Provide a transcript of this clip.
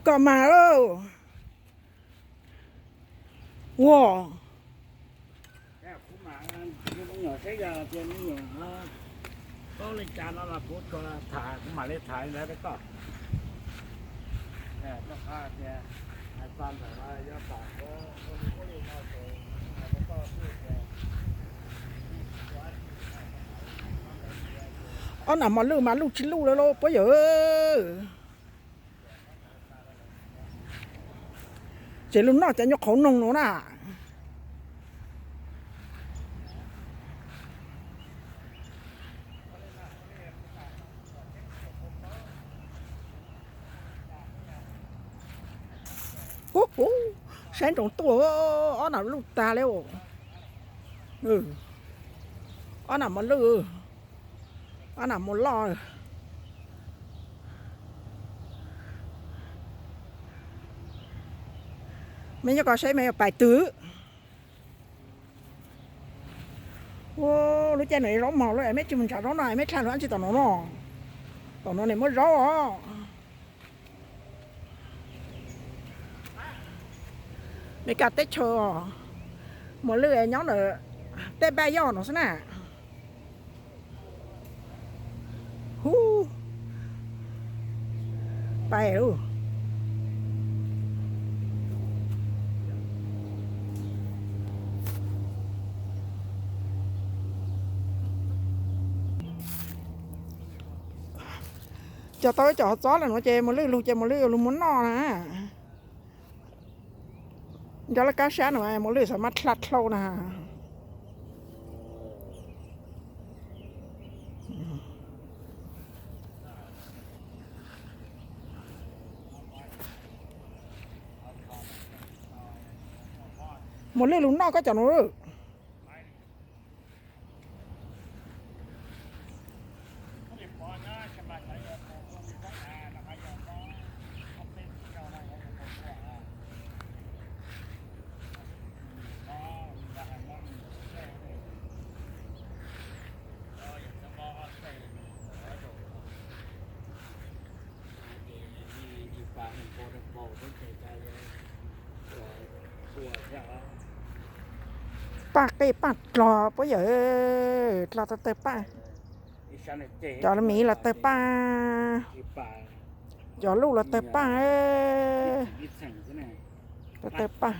Koj mas lauj. Ua, ob nam mos lwj mas luj tsis luj lawm lauj puab yawm. Ces lug noj cov nyuag qhauv noog no na. Ub, saib nroos tuaj, ob nam luj tag li. Ob nam mos lwj, ob nam mos loj. Mej nyob ko saib mej yuav pais twg. Ua, lub caij no zaub mog lawm, mej tsis mus nrhav zaub no mej tshaj lug ab tsi tom no no. Tom no nws muaj zaub os. Meskas teb chaws, mos lwj nyob ntawm tej npaj yoj no xwb na. Hu, pais lauj. Cog tau ib co hov txob lawm no ces mos lwj lug ces mos lwj yuav lug muab noj na. Nco laj kab sab no mos lwj xav mas dlha dlhau na. Mos lwj lug noj koj cov no. Paj qej paj dlog puab yawm, dlog tawg tawg paj. Cov miv los tawg paj, cov luj los tawg paj, tawg tawg paj.